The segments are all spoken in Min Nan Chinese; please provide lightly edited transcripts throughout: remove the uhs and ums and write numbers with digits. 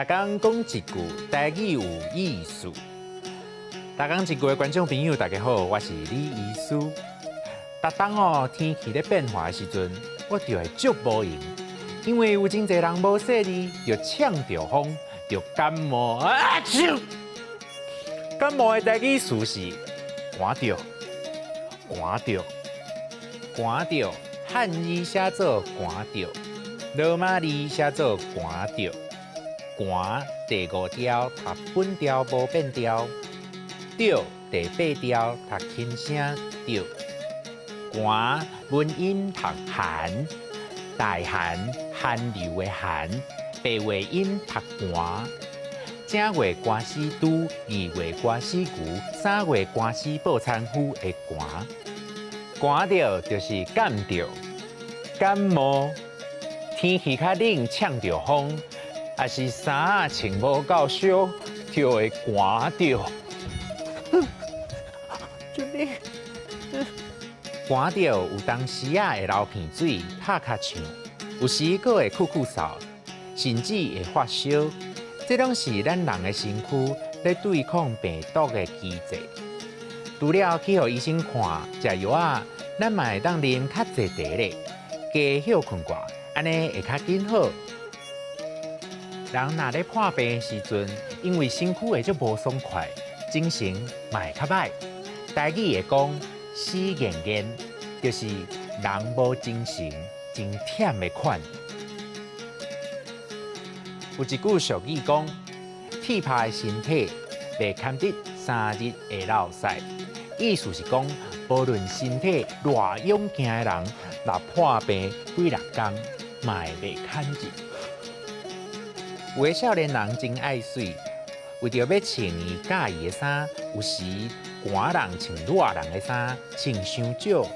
逐工講一句台語有意思。逐工一句的觀眾朋友，大家好，我是李醫師。逐當哦天氣咧變化的時陣，我就會足無閒，因為有真濟人無細膩，就嗆著風，就感冒啊！感冒的台語詞是寒著、寒著、寒著，漢字寫做寒著，羅馬字寫做寒著。寒第五調讀本調無變調，著第八調讀輕聲著。寒文音讀寒，大寒寒流的寒，白話音讀寒。正月寒死豬，二月寒死牛，三月寒死報田夫的寒。寒著就是感著，感冒，天氣較冷，嗆著風，抑是衫仔穿無夠燒，就會寒著。這裡寒著有當時仔會流鼻水、拍尻唱，有時閣會咳咳嗽，甚至會發燒。這攏是咱人的身軀咧對抗病毒的機制。除了去予醫生看、食藥仔，咱嘛會當啉較濟茶咧，加歇睏覺，按呢會較緊好。人若咧破病的時陣，因為身軀會足無爽快，精神嘛會較䆀。台語會講死癮癮，就是人無精神、真忝的款。有一句俗語講：鐵拍的身體袂堪得3日的落屎。意思是講，無論身體偌勇健的人，若破病幾若工，嘛會袂堪得。有的少年人真愛媠，為著欲穿伊佮意的衫，有時寒人穿熱人的衫，穿傷少，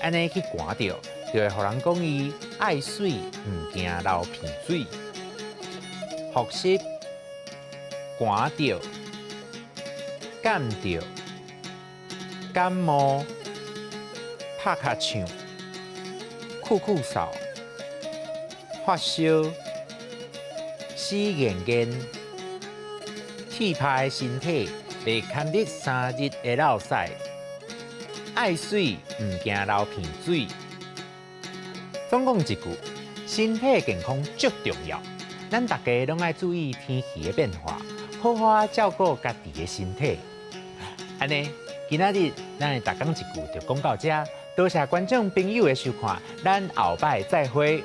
按呢去寒著，就會予人講伊愛媠，毋驚流鼻水。複習：寒著、感著、感冒、拍尻唱、咳咳嗽、發燒、死癮癮、鐵拍的身體袂堪得3日的落屎，愛媠毋驚流鼻水。總講一句，身體健康足重要，咱大家攏愛注意天氣的變化，好好照顧家己的身體。按呢，今仔日咱的逐工一句就講到遮，多謝觀眾朋友的收看，咱後擺再會。